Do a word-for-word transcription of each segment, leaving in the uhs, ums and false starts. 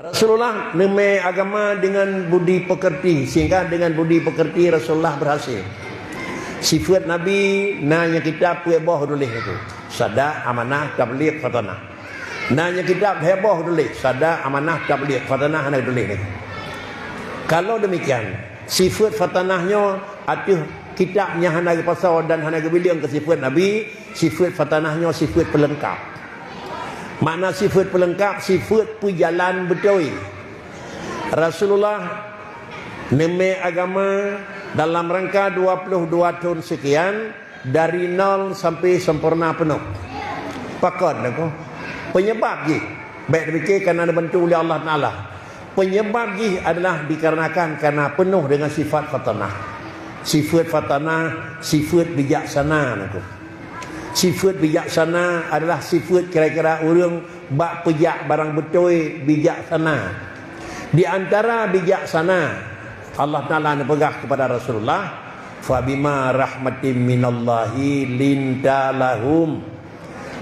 Rasulullah neumé agama dengan budi pekerti, sehingga dengan budi pekerti Rasulullah berhasil. Sifat Nabi na nyang kitab peuet boh tuléh nyoe. Sadak, amanah, tabligh, fatanah. Na nyang kitab lhée boh tuléh, sadak, amanah, tabligh, fatanah hana tuléh nyoe. Kalau demikian, sifat fatanah nyoe ateueh kitab nyang hana geupasoe dan hana geubileung keu sifat Nabi, sifat fatanah nyoe sifat peulengkap. Makna sifat peulengkap, sifat peujalan beutôi. Rasulullah neumé agama dalam rangka dua puluh dua thon sekian, dari nol sampai sempurna penuh. Pakon lakoe? Penyebab jih, bék dipike karena dibantu oleh Allah Taala. Penyebab jih adalah dikarenakan karena penuh dengan sifat fatanah. Sifat fatanah, sifat bijaksana lakoe. Sifat bijaksana adalah sifat kira-kira ureuëng bak peujak barang beutôi bijaksana. Di antara bijaksana, Allah Taala neupeugah kepada Rasulullah, "Fabima rahmatim minallahi linta lahum,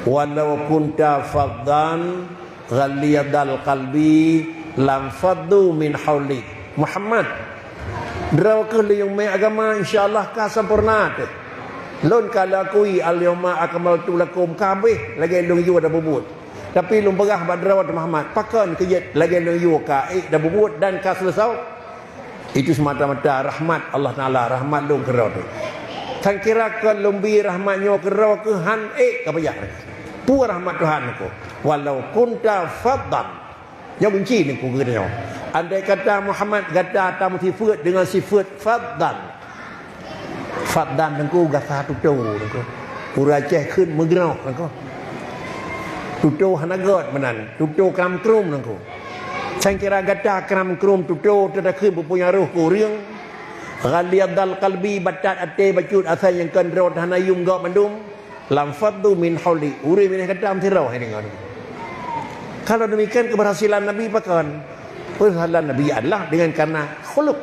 walau kunta faddan ghalidhal qalbi lam faddu min haulik." Muhammad, droe keuh lé nyang mé agama, insya Allah ka sempurna teuh. Lôn ka lakui, "Al-yauma akmaltu lakum," ka habéh lagée lôn yue dan bubuet. Tapi lôn peugah bak droe Muhammad, pakon keu jeuet lagée lôn yue ka ék dan bubuet dan ka seuleusoe? Itu semata-mata rahmat Allah Taala, rahmat lôn keudroe teuh. Sangkira kon lôn bi rahmat nyoe keudroe keuh han ék ka peujak. Peue rahmat Tuhan nyoe? "Walau kunta faddan." Nyoe gunci nyoe keu geutanyoe. Andai kata Muhammad gata tameusifeuet deungon sifeuet faddan. Faddan teungku gata tutoe teungku. Ureuëng Aceh kheun meugroh teungku. Tutoe hana göt meunan, tutoe kram krum teungku. Sangkira gata kram krum tutoe teutakheun beupunyarôh keu ureuëng. Ghalidhal qalbi, batat até bacut asai nyang kon droe hana yum gob mandum. Lam faddu min hauli, ureuëng binéh gata meusidroe hai deungon. Kalau demikian keberhasilan Nabi pakon? Keberhasilan Nabi adalah dengan karena khuluq,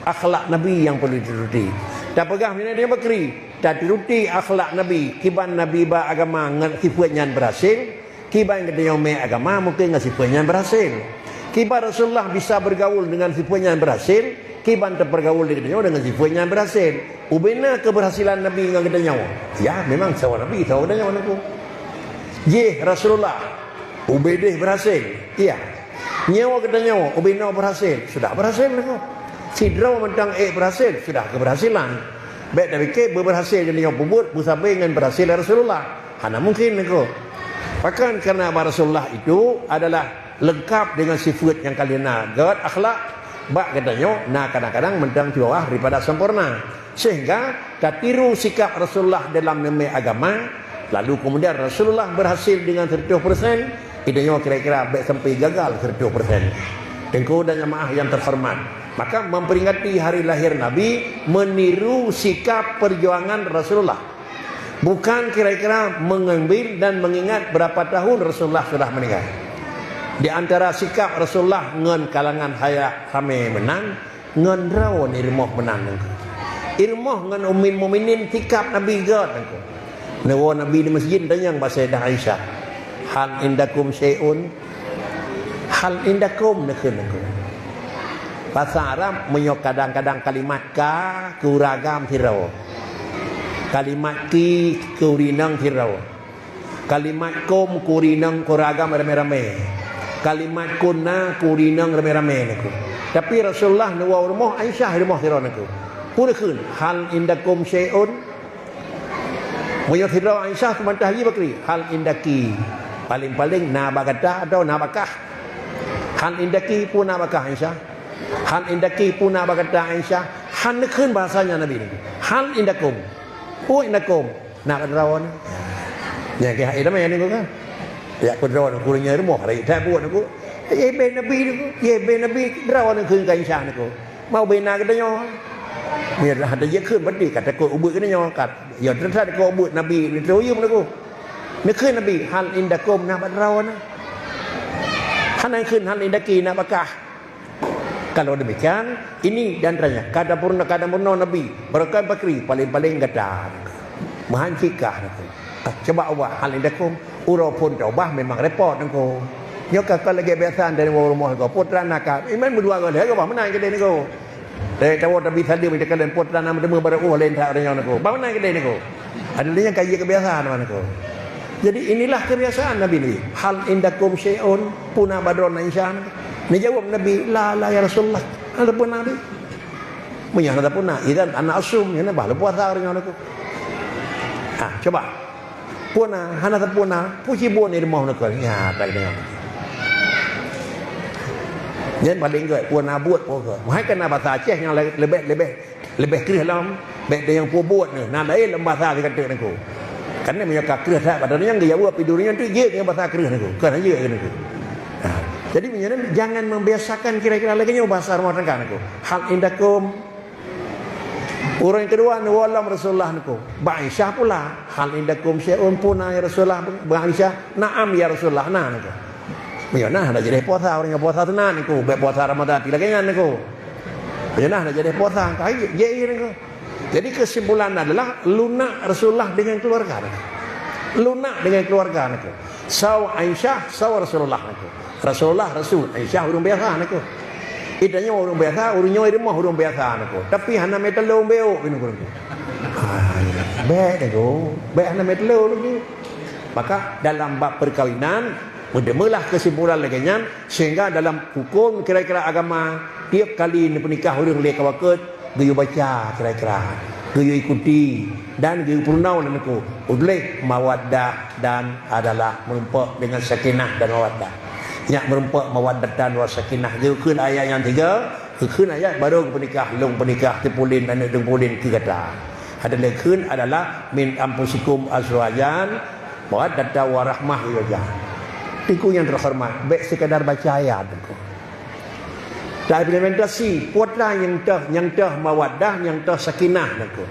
akhlak Nabi yang perlu dituruti. Tapeugah binéh dia bakri, taturuti akhlak Nabi, kiban Nabi ba agama ngon sifeuet nyan berhasil, kiban geutanyoe mé agama mungkin ngon sifeuet nyan berhasil. Kiban Rasulullah bisa bergaul dengan sifeuet nyan berhasil, kiban tapergaul di geutanyoe dengan sifeuet nyan berhasil. Ubena keberhasilan Nabi ngon geutanyoe. Ya, memang sawa Nabi, sawa geutanyoe nangku. Jih Rasulullah, ubedeh berhasil. Iya. Nyoe geutanyoe, ubena berhasil. Sudah berhasil nangku. Sidroe mantong ék berhasil, sudah keberhasilan. Bék tapike beuberhasil geutanyoe peubuet beusabé ngon berhasil Rasulullah. Hana mungkin nangku. Pakon karena Rasulullah itu adalah lengkap dengan sifat nyang ka lheueh na, göt akhlak, bak geutanyoe na kadang-kadang mantong di bawah daripada sempurna. Sehingga tatiru sikap Rasulullah dalam neumé agama, lalu kemudian Rasulullah berhasil dengan seratus persen, geutanyoe kira-kira bék sampai gagal seratus persen. Teungku dan jamaah yang terhormat, maka memperingati hari lahir Nabi meniru sikap perjuangan Rasulullah. Bukan kira-kira mengambil dan mengingat berapa tahun Rasulullah sudah meninggal. Di antara sikap Rasulullah ngon kalangan halayak ramé meunan, ngon droe i rumoh meunan nangku. I rumoh ngon Ummul Mukminin sikap Nabi göt nangku. Neuwoe Nabi di masjid, tanyong bak Sayyidah Aisyah, "Hal indakum syai'un?" Hal indakum neukheun nangku. Basa Arab meunyoe kadang-kadang kalimat ka keu ureuëng agam sidroe. Kalimat ki keu ureuëng inong sidroe. Kalimat kum keu ureuëng inong keu ureuëng agam ramé-ramé. Kalimat kunna keu ureuëng inong ramé-ramé nangku. Tapi Rasulullah neuwoe rumoh Aisyah rumoh sidroe nangku. Peue neukheun, "Hal indakum syai'un?" Meunyoe sidroe Aisyah seumantah jih bakri, "Hal indaki?" Paléng-paléng na bak gata atawa na bak kah. "Hal indaki peue na bak kah Aisyah?" "Hal indaki peue na bak gata Aisyah?" Han neukheun bahasa nyan Nabi nangku. "Hal indakum?" "Peue indakum?" "Na bak droe nyoe." Nyan keuh hai damai nangku kan. Ya keu droe nangku nyang rumoh rai that buet nangku. Eh, bèk Nabi nangku. Eh, bèk Nabi droe nangku keu Aisyah nangku. Mau bina geutanyoe. Meunyoe hana jikheun, berarti ka takot ubeuet geutanyoe, ka. Ya, teuntang takot ubeuet Nabi neuteuyeuem lagoe. Neukheun Nabi, "Hal indakum?" Na bak droeneuh. Hana kheun, "Hal indaki?" Na bak kah. Kalau demikian, ini di antaranya, ka tapeurunoe, ka tapeurunoe Nabi, barokon pakri, paléng-paléng gata. Meuhan cit kah, cuba ubah, "Hal indakum?" Uroe phon taubah memang repot, nangku. Nyoe ka, ka lagèe biasa dari rumoh ko. Putra nakal. Iman meudua goe lhèe, bah meunan keudéh niko. Dari tawo tabi sadeuem teukalon putra na meuteumé barô uh laén that uroe nyoe niko. Bah meunan keudéh niko. Ada lagi nyang ka jeuet kebiasaan mah niko. Jadi inilah kebiasaan Nabi ni. "Hal indakum syai'un?" Peue na bak droeneuh, Aisyah? Neujaweueb Nabi, "La, la, ya Rasulullah." Hana peue na, Nabi. Meunyoe hana peue na, idzan ana asum, nyan bah lôn puasa uroe nyoe niko. Ha, cuba. Peue na, hana sapeue na, peue cit buet di rumoh niko. Ya, tak dengar. Nyan paléng gèt, peue na buet, peue gèt. Meuhai kana basa Aceh nyang le-, leubeh, leubeh, leubeh kreueh lom. Bèk teunyang peue buet nyoe, na laén lom basa sikateuk niko. Karena meunyoe ka kreueh that, padahai nyang geujaweueb pih dulu nyan tu jeuet ngon basa kreueh niko. Kon jeuet niko. Ha. Jadi meunyoe nyan, jangan membiasakan kira-kira lagèe nyoe basa rumoh tangga niko. "Hal indakum?" Ureueng keudua neuwoe lom Rasulullah niko. Bak Aisyah pula, "Hal indakum syai'un?" Peue na, ya Rasulullah, bak Aisyah? "Na'am, ya Rasulullah, na," niko. Meunyoe na, hana jadeh puasa, ureueng nyang puasa sunat niko, bèk puasa Ramadan pih lagèe nyan niko. Meunyoe na, hana jadeh puasa, ka jeuet, jeuet niko. Jadi kesimpulan adalah lunak Rasulullah dengan keluarga niko. Lunak dengan keluarga niko. Saw Aisyah, saw Rasulullah niko. Rasulullah rasul, Aisyah ureueng biasa niko. Geutanyoe ureueng biasa, ureueng nyoe di rumoh ureueng biasa niko. Tapi hana meuteulô beuh niko. Ha, bèk niko, bèk hana meuteulô lagi. Maka dalam bab perkawinan, meudeumeulaih kesimpulan lagèe nyan, sehingga dalam huköm kira-kira agama, tiep kali neupeunikah ureueng lé ka wakeuet, geuyue baca kira-kira, geuyue ikuti, dan geuyue peurunoe niko. Utuléh mawaddah dan adalah meurumpok dengan sakinah dan mawaddah. Nyak meurumpok mawaddatan wa sakinah. Geukheun ayat nyang tiga, geukheun ayat baru geupeunikah, lôn peunikah Teungku Lin, aneuk Teungku Lin keu gata. Ada lé kheun adalah min anfusikum azwajan mawaddatan wa rahmah, ya. Teungku nyang terhormat, bèk sekadar baca ayat, Teungku. Taimplementasi, peue nyang teuh, nyang teuh mawaddah, nyang teuh sakinah, Teungku.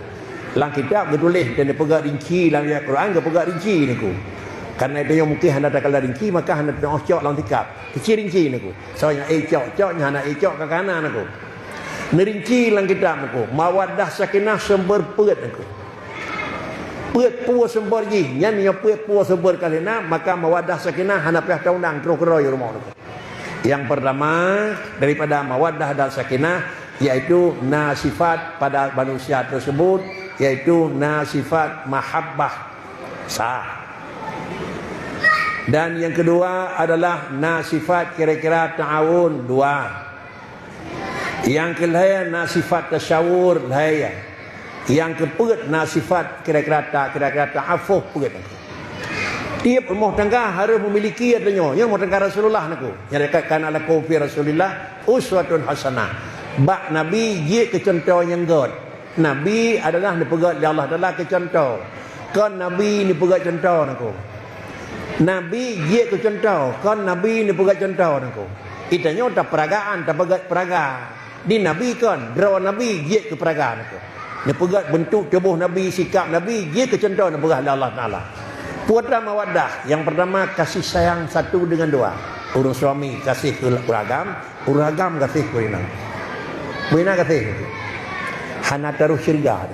Lam kitab geutuléh, dan dipeugah rinci lam ayat Quran, geupeugah rinci, Teungku. Karena itu nyang mungkin hana takalon rinci, maka hana teuh cok lam kitab. Keuci rinci, Teungku. Soe nyang ék cok, cok, nyang hana ék cok, ka kana, Teungku. Neurinci lam kitab, Teungku. Mawaddah sakinah sumber peuet, Teungku. Peuet peue sumber jih, nyan nyoe peuet peue sumber ka lheueh na, maka mawaddah sakinah hana payah taundang, troh keudroe rumoh nyoe. Yang pertama daripada mawaddah dan sakinah, yaitu na sifat pada manusia tersebut, yaitu na sifat mahabbah sah. Dan yang kedua adalah na sifat kira-kira ta'awun, dua. Nyang keulhèe na sifat tasyawur, lhèe. Nyang keupeuet na sifat kira-kira ta-, kira-kira ta'afuf, peuet. Tiep rumoh tangga harôh memiliki, artinya, nyoe rumoh tangga Rasulullah nyoe. Nyang dekat, "Kana lakum fi Rasulillah uswatun hasanah." Bak Nabi jeuet keu cuntoh nyang gèt. Nabi adalah neupeugèt lé Allah Taala keu cuntoh. Kon Nabi neupeugèt cuntoh nyoe. Nabi jeuet keu cuntoh, kon Nabi neupeugèt cuntoh nyoe. Geutanyoe tapeuragaan, tapeugèt peuraga. Di Nabi kon, droe Nabi jeuet keu peuraga nyoe. Neupeugèt beuntuk tuboh Nabi, sikap Nabi, jeuet keu cuntoh neupeugah lé Allah Taala. Peue mawaddah, nyang pertama kasih sayang satu dengan dua. Ureueng suami kasih keu ureueng agam, ureueng agam kasih keu inong. Beu na kasih. Hana taroh syeuruga.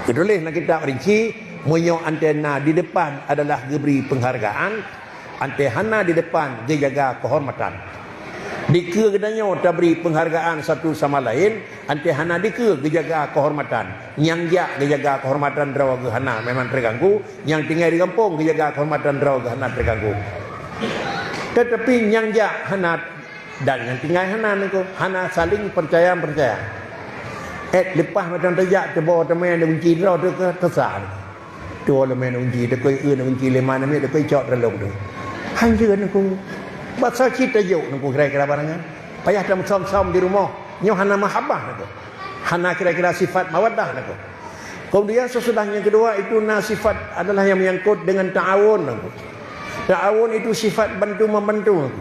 Geutuléh lam kitab rinci, meunyoe antena di depan adalah geubri penghargaan, antena hana di depan geujaga kehormatan. Dikeue geutanyoe tabri penghargaan satu sama lain, antena hana dikeue geujaga kehormatan. Nyang jak geujaga kehormatan droe geuh hana memang terganggu, nyang tinggai di gampông geujaga kehormatan droe geuh hana terganggu. Tetapi nyang jak hana dan nyang tinggai hana niko, hana saling percaya-percaya. Eh, leupah mantong tajak, teuboh teumé, neugunci droe teuh keu teusah. Tuwoe leumé neugunci, teuh keu eu neugunci lé ma namiet, teuh keu cok teurlong teuh. Hanjeuet niko. Basa cit tajok niko kira-kira barang nyan. Payah tameusöm-söm di rumoh. Nyoe hana mahabbah niko. Hana kira-kira sifat mawaddah niko. Kemudian sesudah yang kedua itu na sifat adalah yang menyangkut dengan ta'awun. Ta'awun itu sifat bantu-membantu.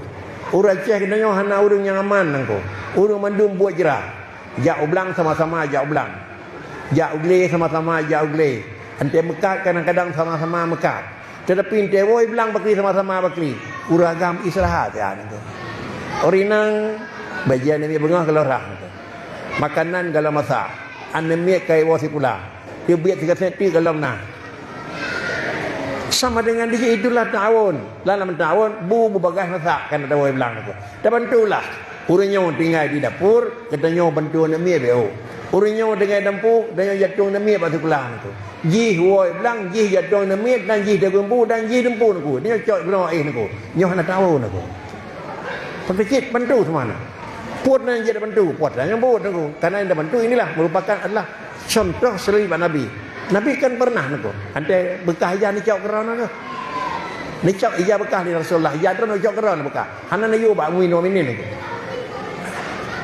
Ureueng Aceh geutanyoe hana ureueng nyang aman nangko. Ureueng mandum buet jrah. Jak u blang sama-sama jak u blang. Jak u glé sama-sama jak u glé. Antée meukat kadang-kadang sama-sama meukat. Tetapi antée woe blang bakri sama-sama bakri. Ureueng agam istirahat ya nangko. Ureueng inong bajée namiet beungoh keulorah nangko. Makanan gala masak. Aneuk miet ka iwoe sikula. Teubiet sigaséh teuk gohlom na. Sama dengan di itulah ta'awun. Dalam ta'awun, bu beubagaih masak kan ta'awun blang tu. Tabantulah. Ureuëng nyoe tinggai di dapur, geutanyoe bantu aneuk miet beu. Ureuëng nyoe tinggai dampu, geutanyoe jatueng aneuk miet bak sikula tu. Jih woe blang, jih jatueng aneuk miet dan jih dagun bu dan jih dampu tu. Nyoe cok geunoe eh tu. Nyoe hana ta'awun tu. Tapi cit bantu semana. Puet nan jeuet bantu, puet nan nyang buet tu. Karena yang bantu inilah merupakan adalah contoh seuri bak Nabi. Nabi kan pernah niko. Antai beukah ija nicok keudroe niko. Nicok ija beukah di Rasulullah, ija droe nicok keudroe beukah. Hana neuyue bak mumin mukminin niko.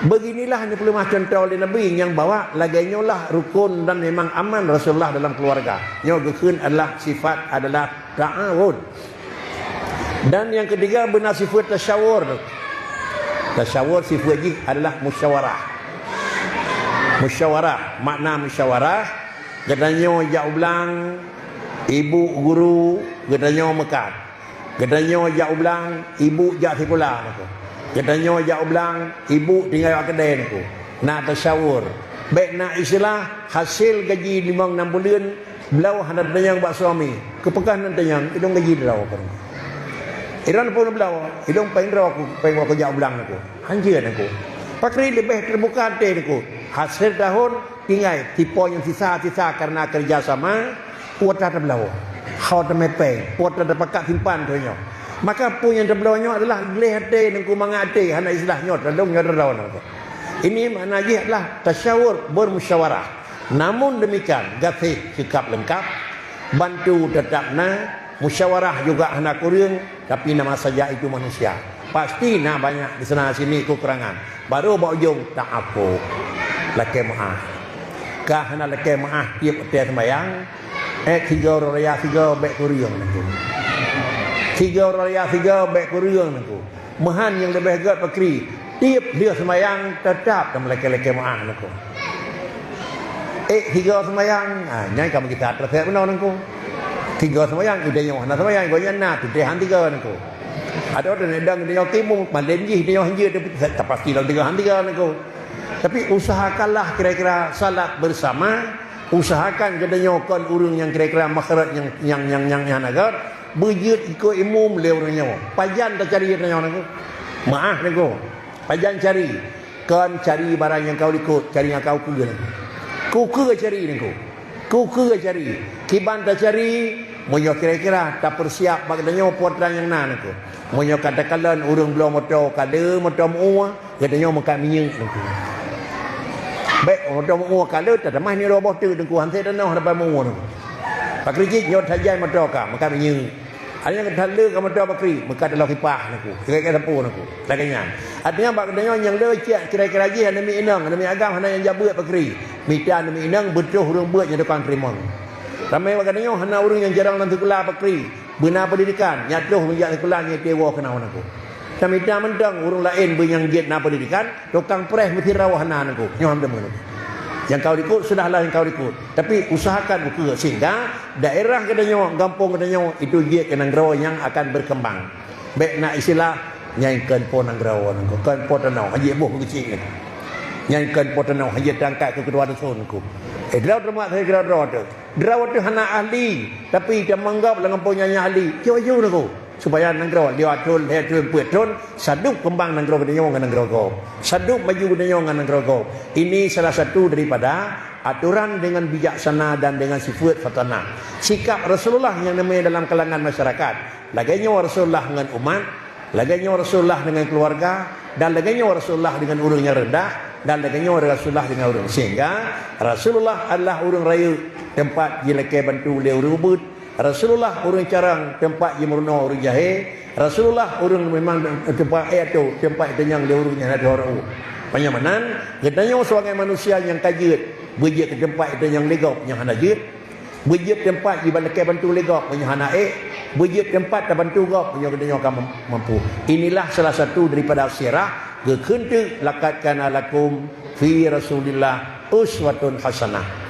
Beginilah ni peuleumah contoh oleh Nabi nyang bawa lagée nyoe lah rukun dan memang aman Rasulullah dalam keluarga. Nyoe geukheun adalah sifat adalah ta'awun. Dan yang ketiga beuna sifat tasyawur. Tasyawur sifat jih adalah musyawarah. Musyawarah, makna musyawarah, geutanyoe jak u blang, ibu guru, geutanyoe meukat. Geutanyoe jak u blang, ibu jak sikula niko. Geutanyoe jak u blang, ibu tinggai bak keudée niko. Na tasyawur. Bék na istilah hasil gaji limong nam buleuen, Bloe hana tanyong bak suami. Keupeugah nan tanyong, idong gaji droe keu. Iran pun bloe, idong péng droe ku, péng ku jak u blang niko. Hanjeuet niko. Pakri leubeh teubuka até niko. Hasil tahun tinggai tipe nyang sisa-sisa karena kerja sama, kuota teubloe. Hau teumé péng, kuota teupakat simpan tu nyoe. Maka peue nyang teubloe nyoe adalah gleh até niko, mangat até, hana istilah nyoe, tadong nyoe droe niko. Ini makna jih adalah tasyawur, bermusyawarah. Namun demikian, gaséh sikap leungkap, bantu teutap na, musyawarah juga hana kureueng, tapi nama saja itu manusia. Pasti na banyak di sana sini kekurangan. Baru bak ujong, ta'afu. Lakée meu'ah. Ka hana lakée meu'ah tiep watée seumayang, eh, tiga uroe raya tiga bék kureueng nangku. Tiga uroe raya tiga bék kureueng nangku. Meuhan nyang leubeh gét pakri, tiep lheueh seumayang teutap tameulakée-lakée meu'ah nangku. Eh, tiga seumayang, ha, nyan ka meugisa teurasek bunoe nangku. Tiga seumayang, geutanyoe hana seumayang, gobnyan na, teuntée han tiga nangku. Adak tanyoe dang tanyoe timu, malem jih tanyoe hanjeuet, tapasti lom tiga han tiga nangku. Tapi usahakanlah kira-kira salat bersama, usahakan geutanyoe kon ureuëng nyang kira-kira makhraj nyang, nyang, nyang, nyang, nyang hana gét. Beujeuet iko imum lé ureuëng nyoe. Pajan tacari tanyoe nangku? Meu'ah nangku. Pajan cari? Kon cari barang nyang kau likot, cari nyang kau keue nangku. Kukeue cari nangku. Kukeue cari? Kiban tacari, meunyoe kira-kira tapeusiap bak geutanyoe putra nyang na nangku. Meunyoe ka takalon ureuëng bloe moto ka le moto meu-ue, geutanyoe meukat minyeuk nangku. Bék moto meu-ue ka le, tatamah ni roboh teuk nangku, han sép tanoh dapat meu-ue nangku. Pakri cit nyoe tajai moto ka, meukat minyeuk. Ada nyang that le ka moto pakri, meukat dalam kipah nangku. Kira-kira sapeue nangku. Lagée nyan. Artinya bak geutanyoe nyang le cit kira-kira jih aneuk miet inong, aneuk miet agam hana nyang jabeuet pakri. Mita aneuk miet inong beutroh ureuëng beuet nyang tukang teurimong. Ramé bak geutanyoe hana ureuëng nyang jarang lam sikula pakri. Beuna pendidikan, nyak troh meujak sikula nyan tiwoe keunoe nangku. Tamita mantong ureuëng laén beu nyang jeuet na pendidikan, tukang preh meusidroe hana nangku. Nyoe han deungoe nangku. Nyang kau likot, sudahlah nyang kau likot. Tapi usahakan ukeue sehingga daerah geutanyoe, gampông geutanyoe itu jeuet keu nanggroe nyang akan berkembang. Bék na istilah, nyan kon po nanggroe nangku, kon po tanoh, hanjeuet boh keuchik nangku. Nyan kon po tanoh, hanjeuet tangkat keu keudua dusun nangku. Eh, droe teumat saya kira droe tu. Droe teuh hana ahli, tapi tamanggab lam gampông nyan ahli. Jok-jok nangku. Supaya nanggroe dua thon, lhée thon, peuet thon, sadub keumbang nanggroe geutanyoe ngon nanggroe gob. Sadub maju geutanyoe ngon nanggroe gob. Ini salah satu daripada aturan dengan bijaksana dan dengan sifat fatanah. Sikap Rasulullah nyang neumé dalam kalangan masyarakat. Lagée nyoe Rasulullah ngon umat, lagée nyoe Rasulullah dengan keluarga, dan lagée nyoe Rasulullah dengan ureuëng nyang rendah, dan lagée nyoe Rasulullah dengan ureuëng. Sehingga Rasulullah adalah ureuëng rayeuk, teumpat jilakée bantu lé ureuëng ubeuet. Rasulullah ureuëng carông, teumpat jimeurunoe ureuëng jahé. Rasulullah ureuëng memang teumpat, eh, tu, teumpat itanyong lé ureuëng nyang hana teuhoreuh. Meunyoe meunan, geutanyoe sebagai manusia nyang ka jeuet, beujeuet keu teumpat itanyong lé gob nyang hana jeuet. Beujeuet teumpat jibalakée bantu lé gob meunyoe hana ék, beujeuet teumpat tabantu gob meunyoe geutanyoe ka mam-, mampu. Inilah salah satu daripada sirah geukheun teuk, "Laqad kana lakum fi Rasulillah uswatun hasanah."